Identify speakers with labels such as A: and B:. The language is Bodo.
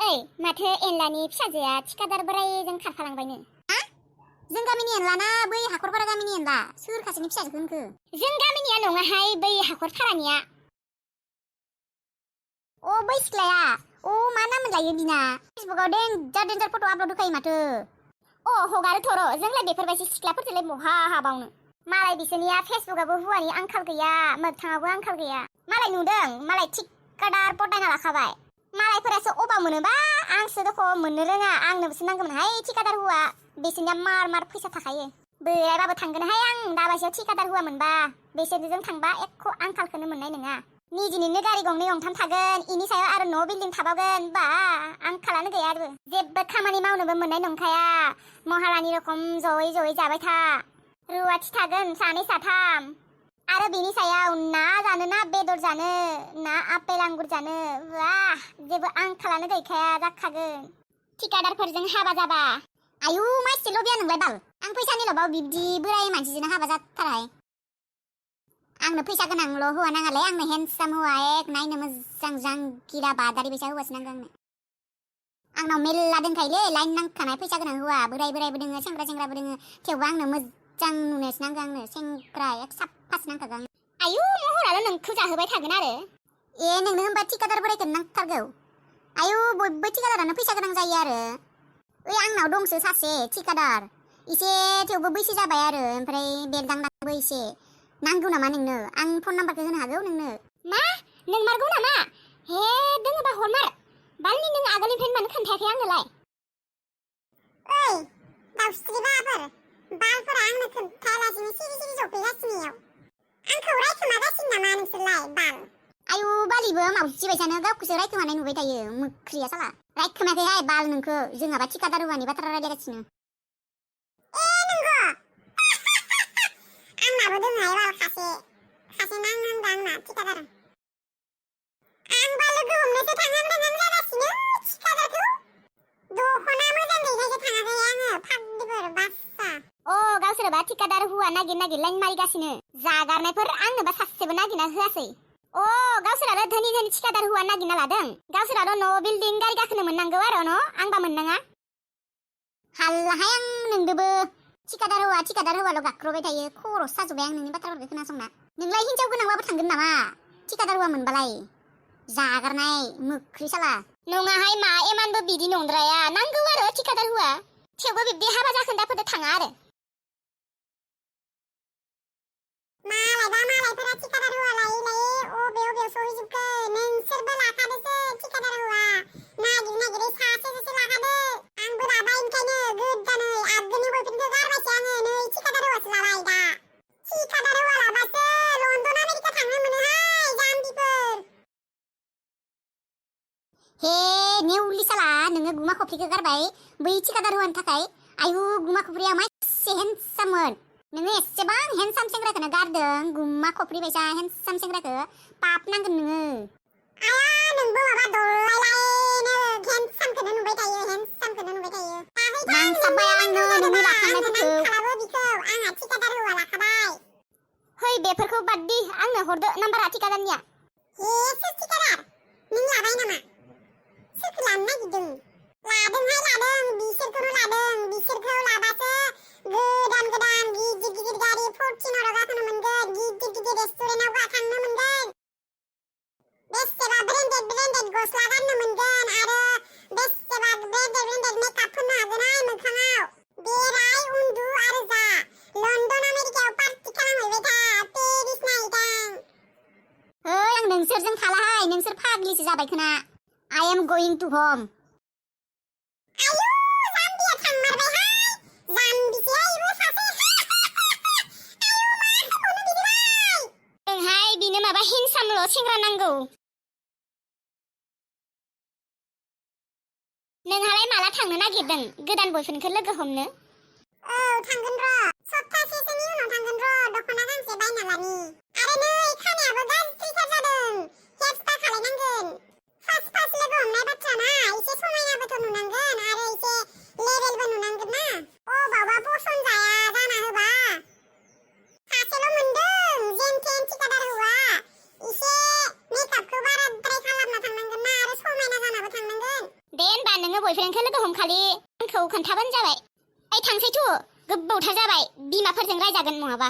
A: ओइ माथो एनलानि फिसाजोआ थिकादार बोराइजों खारफालांबायनो। हा? जों गामिनि एनलाना बै हाखरपारा गामिनि एनला सोर खासेनि फिसाजोखौ होनखो? जों गामिनिया नङाहाय बै हाखरपारानिया। अ बै सिख्लाया मा नाम लायो बिना फेसबुकआव देन्जार फट' आपल'ड होखायो माथो। हगारो थर' जोंलाय बेफोरबायदि सिख्लाफोरजोंलाय बहा हाबावनो। मालाय बिसोरनिया फेसबुकआबो हुवानि आंखाल गैया मोगथाङावबो आंखाल गैया। मालाय नुदों मालाय थिकादार पटायना लाखाबाय। मालायफोरासो अबा मोनोबा आंसो दख' मोननो रोङा आंनोबोसो नांगौमोनहाय थिकादार हुवा। बिसोरनिया मार फैसा थाखायो। बोरायबाबो थांगोनहाय आं दाबायसेयाव थिकादार हुवा मोनबा बिसोरजों थांबा एख' आंखालखौनो मोननाय नङा। निजिनिनो गारि गंनै गंथाम थागोन इनि सायाव आरो न' बिल्डिं थाबावगोन बा आंखालानो गैया आरो जेबो खामानि मावनोबो मोननाय नंखाया। महारानि रखम जयै जाबाय था। रुवाथि थागोन सानै साथाम आरो बिनि सायाव ना जानो ना बेदर जानो ना आपेल आंगुर जानो वाह जेबो आंखालानो गैखाया जाखागोन थिकादारफोरजों हाबा जाबा। आयु माइसेल' बिया नोंलाय बाल आं फैसानि लबाव बिब्दि बोराय मानसिजोंनो हाबा जाथाराहाय। आंनो फैसा गोनांल' हौवा नाङालै आंनो हेन्डसाम हौवा एक नायनो मोजां जांगिरा बादारि बायसा हौवासो नांगौ आंनाव मेल्ला दोनखायोलै लाइन नांखानाय फैसा गोनां हौवा बोरायबो दोङो सेंग्राबो दोङो थेवबो आंनो मोजां नुनायसो नांगौ आंनो सेंग्रा एक साफासो नांखागौ आंनो। आयु महराल' नोंखौ जाहोबाय थागोन आरो नोंनो होनबा थिकादार बोरायखौनो नांथारगौ। आयु बयबो थिकादारानो फैसा गोनां जायो आरो आंनाव दंसो सासे थिकादार इसे थेवबो बैसो जाबाय आरो ओमफ्राय बेरदांदांबो इसे नांगौ नामा नोंनो आं फन नाम्बारखौ होनो हागौ नोंनो। मा नोंमारगौ नामा? हे दोङोबा हरमार बालनि नों आगोलनिफ्रायनो मानो खोन्थायाखै आंनोलाय? ओइ दाउस्रि बाफोर बालफोरा आंनो खोन्थायालासिनो सिरि जफैगासिनोयाव आंखौ रायखोमागासिनो नामा नोंसोरलाय बाल? आयु बालिबो मावजि बायसानो गावखौसो रायखोमानाय नुबाय थायो मोख्रिया साला। रायखोमायाखैहाय बाल नोंखौ जोंहाबा थिकादार हुवानि बाथ्रा रायलायगासिनो। नंगौ आंनाबो दोङोहाय बाल खासे नांनांगौ आंना थिकादार। आं बा लोगो हमनोसो थांहां जागासिनो थिकादारखौ दख'ना मोजां गैयैखायसो थाङाखै आङो फाग्लिफोर बासा। गावसोरबा थिकादार हुवा नागिर लाइन मारिगासिनो जागारनायफोर आंनोबा सासेबो नागिरना होआसै। गावसोराल' धोनि थिकादार हुवा नागिरना लादों गावसोराल' न' बिल्डिं गारि गाखोनो मोननांगौ आरो आंबा मोननाङा। हाल्लाहाय आं नोंदोबो थिकादार हुवाल' गाख्रबाय थायो खर' साजोब्बाय आं नोंनि बाथ्राफोरखौ खोनासंना। नोंलाय हिनजाव गोनांबाबो थांगोन नामा थिकादार हुवा मोनबालाय जागारनाय मोख्रि साला। नङाहाय मा एमानबो बिदि नंद्राया नांगौ आरो थिकादार हुवा थेवबो बिब्दि हाबा जाखोन्दाफोरदो थाङा आरो मालायफोरा थिकादार हुवा लायै अबेयाव सहैजोबखो नोंसोरबो लाखादोसो थिकादार हुवा नागिरै सासेसो लाखादो। आंबो लाबाय ओंखायनो गोदानै आगोलनि बयफ्रेन्डखौ गारबायसो आङो नै थिकादार हुवासो लाबाय दा। थिकादार हुवा लाबासो लण्डन आमेरिका थांनो मोनोहाय जाम्बिफोर। हे नेउलि साला नोङो गुमा खफ्रिखौ गारबाय बै थिकादार हुवानि थाखाय। आयु गुमा खफ्रिया मासे हेन्डसाममोन नोङो एसेबां हेन्डसाम सेंग्राखौनो गारदों गुमा खफ्रि बायसा हेन्डसाम सेंग्राखौ पाप नांगोन नोङो। आया नोंबो माबा दलायलायनो हेन्डसामखौनो नुबाय थायो नांसाबबाय आंनो नोंनि लाखांनायफोरखौ आंहा थिकादार हुवा लाखाबाय। है बेफोरखौ बाद दि आंनो हरदो नाम्बारा थिकादारनिया। हे सोर थिकादार नों लाबाय नामा? सोरखौ लानो नागिरदों? लादों बिसोरखौनो लादों बिसोरखौ लाबासो गोदान गिदिर गारि फर्चुनाराव गाखोनो मोनगोन गिदिर रेस्टुरेन्टाव थांनो मोनगोन बेसेबा ब्रेन्डेड गस्ला गाननो मोनगोन आरो बेसेबा ब्रेन्डेड मेकआप फोननो हागोनहाय मोखाङाव बेराय उन्दु आरो जा लण्डन आमेरिकायाव पार्टि खालामहैबाय था पेरिस नायदां। आं नोंसोरजों थालाहाय नोंसोर फाग्लिसो जाबाय खोना। I am going to home. आयु जाम्बिया थांमारबायहाय जाम्बिसोहाय इबो सासे। आयु मा खालामनो बिदिलाय? ओंहाय बिनो माबा हेन्डसामल' सेंग्रा नांगौ। नोंहालाय माला थांनो नागिरदों गोदान बयफ्रेन्डखौ लोगो हमनो? थांगोन र' सप्तासेसोनि उनाव थांगोन र' दख'ना गांसे बायना लानि आरो नै खानायाबो गाज्रिथार जादों हेयार स्पा खालायनांगोन। फार्स्ट लोगो हमनाय बाथ्राना एसे समायनाबोथ' नुनांगोन आरो एसे लेभेलबो नुनांगोन ना अबावबा पसन जाया जाना होबा। सासेल' मोनदों जेनथेन थिकादार हुवा एसे मेकआपखौ बाराद्राय खालामना थांनांगोन ना आरो समायना जानाबो थांनांगोन। देन नोङो बयफ्रेन्डखौ लोगो हमखालि आंखौ खोन्थाबानो जाबाय। थांसैथ' गोबावथार जाबाय बिमाफोरजों रायजागोन नङाबा।